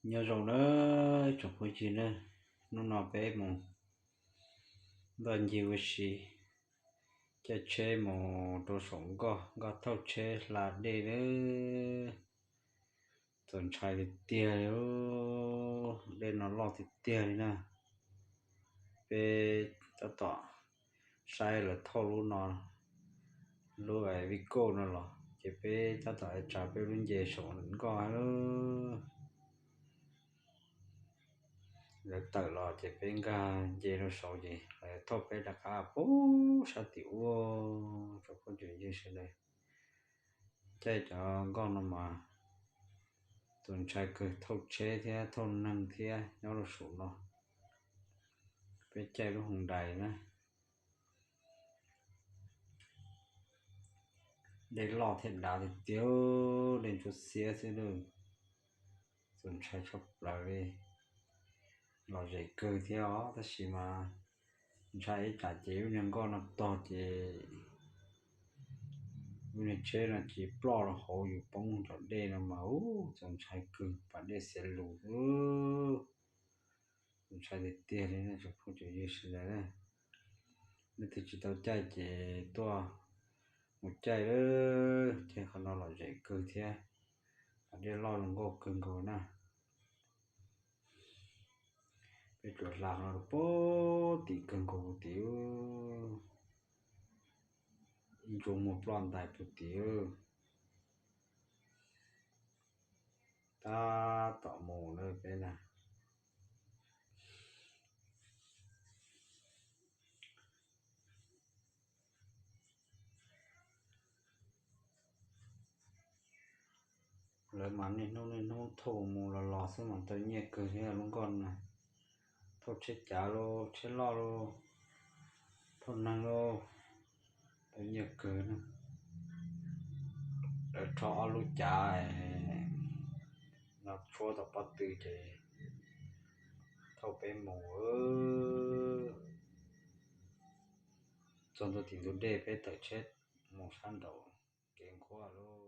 Nyob zoo na tsoom phooj ywg na, hnub no peb mus ntoj ncig ua si, caij tsheb mus rau saum nkoj, nkoj thauj tsheb hla dej na. Txaus ntshai tiag tiag li, dej no loj tiag tiag li na. Peb tab tom saib lawv thauj lub no, lub Vigo no los ces peb tab tom tsa peb lub nce saum nkoj. Lawv tawm los ces peb nkag nce rau saud ces lawv thauj peb rov qab pub sab tim ub. Tsoom phooj ywg sawv daws, caij cov nkoj no mas txaus ntshai kawg, thauj tsheb thiab thauj neeg thiab nyob rau saum no. Peb caij lub Hyundai na. Dej loj thiab dav tiag tiag, dej ntsuab xiab xwb lauj. Txaus ntshai tshaj plaws li. Lom zem kawg thiab os, tab sis mas ntshai ib tsam ces lub niag nkoj no tog ces lub niag tsheb no ces ploj rau hauv yus poob nrog dej no mas ub, txaus ntshai kawg, pas dej xiav lus. Txaus ntshai tiag tiag li na tsoom phooj ywg sawv daws na. Leej twg tsis tau caij ces tuaj mus caij, caij qhov no lom zem kawg thiab, pas dej loj zoo nkauj kawg nkaus na. Peb tsuas hla no rau puag tim kawg nkaus puag tim, ib ntsuj muag ploj ntais puag tim. Tab tom mus na peb na. Lawv mas niaj hnub niaj hnub thauj mus los los xwb mas tau nyiaj kawg thiab lub nkoj na. Thauj tsheb cav los tsheb loj los, thauj neeg los, tau nyiaj kawg na. Lawv rho ob lub cav no tshuab tom pob tw ces thauj peb mus txog ntua tim ntug dej, peb tawm tsheb mus sab nraum kev nqhuab lauj.